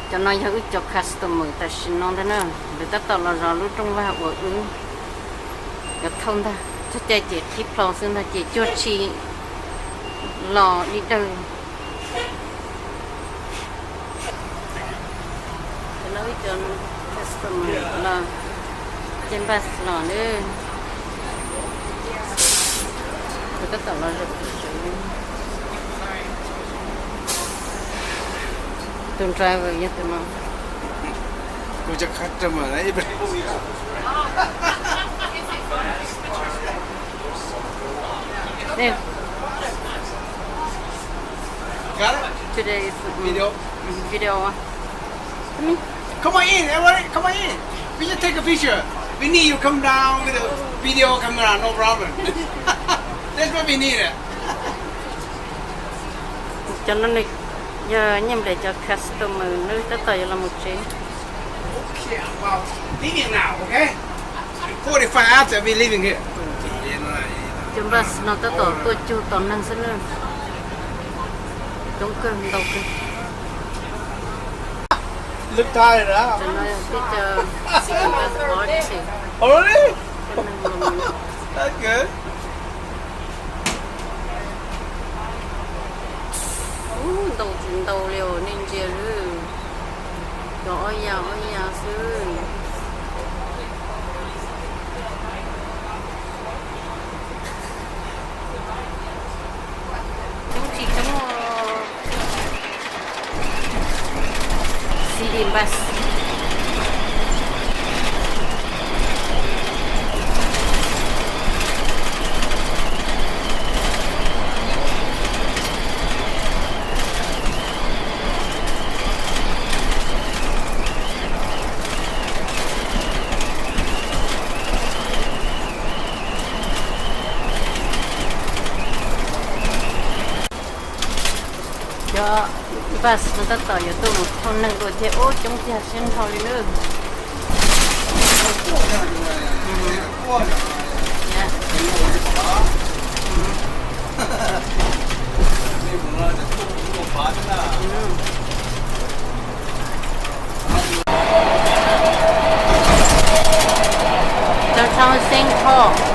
Cov no yog wb cov customer tam sim no ntag na, lawv tab tom los zov lub rooj vag uas wb yuav thauj ntag. Txog caij ces qhib plho xwb ntag ces cuag tsis los li dawg. Cov no wb cov customer los caij bus los na. Tus tab tom los zaum, tus driver yog tus no. Today is video. Come on in, everybody. Come on in. We just take a picture. We need you come down with a video camera, no problem. That's what we need. Cov no nws yog Nyiaj Nplias cov customer, nws tab tom yuav los mus tsev. Forty-five after we leaving here. Cov bus no tab tom tuaj cug tos neeg xwb na. Coob kawg, ntau kawg. Look tired, huh? Cov no yog peb cov city bus party. Oh, really? Cov neeg los mus. That's good. Ub, ntau tsis ntau li os, nej ntsia lawm. Cov ob yas ob yas xwb. Coob tsis coob os. City bus. Cov bus no tab tom yuav tuaj mus thauj neeg dua thiab, ub coob tiag siab nrho li lawm. Downtown Saint Paul.